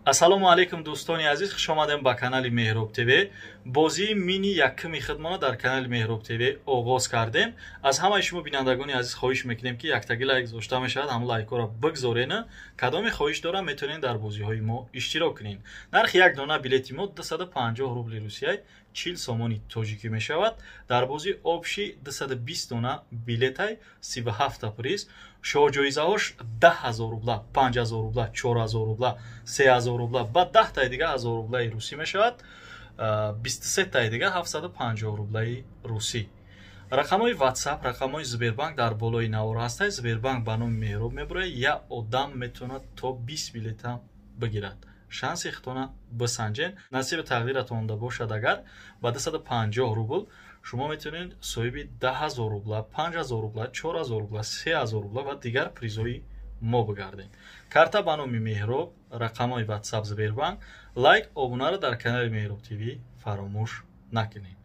Ассалому алайкум, дӯстони азиз, хуш омадем ба канали Меҳроб ТВ. Бозии мини якуми худмона дар канали Меҳроб ТВ оғоз кардем. Аз ҳамаи шумо, бинандагони азиз, хоҳиш мекунем, ки яктаги лайк гузошта мешавад, ҳамон лайкҳоро бигзорен. Кадоме хоҳиш дорам, метавонед дар бозиҳои мо иштирок кунед. Нархи як дона билети мо 250 рубли Русия, 40 сомони тоҷикӣ мешавад. Дар бозӣ общий 220 дона билетай, 37 приз. Шоҳҷоизаҳош 10 000 рубла, 5000 рубла, 4000 рубла, 3000 рубла ба 10-таи дига 1000 рублаи русӣ мешавад, 23-таи дига 750 рублаи русӣ. Рақамҳои WhatsApp, рақамҳои Сбербанк дар болои навор ҳастай. Сбербанк ба номи Меҳроб мебурад. Як одам метавонад то 20 билета бигирад. Шанси худтона бисанҷен. Насиби тақдиратонда бошад, агар ба 250 рубл шумо метавонед соҳиби 10 000 рубла, 5000 рубла, 4000 рубла, 3000 рубла ва дигар призҳои мо бигардед. Карта ба номи Меҳроб, рақамҳои WhatsApp, Сбербанк. Лайк, обунаро дар канали Меҳроб ТВ фаромӯш накунед.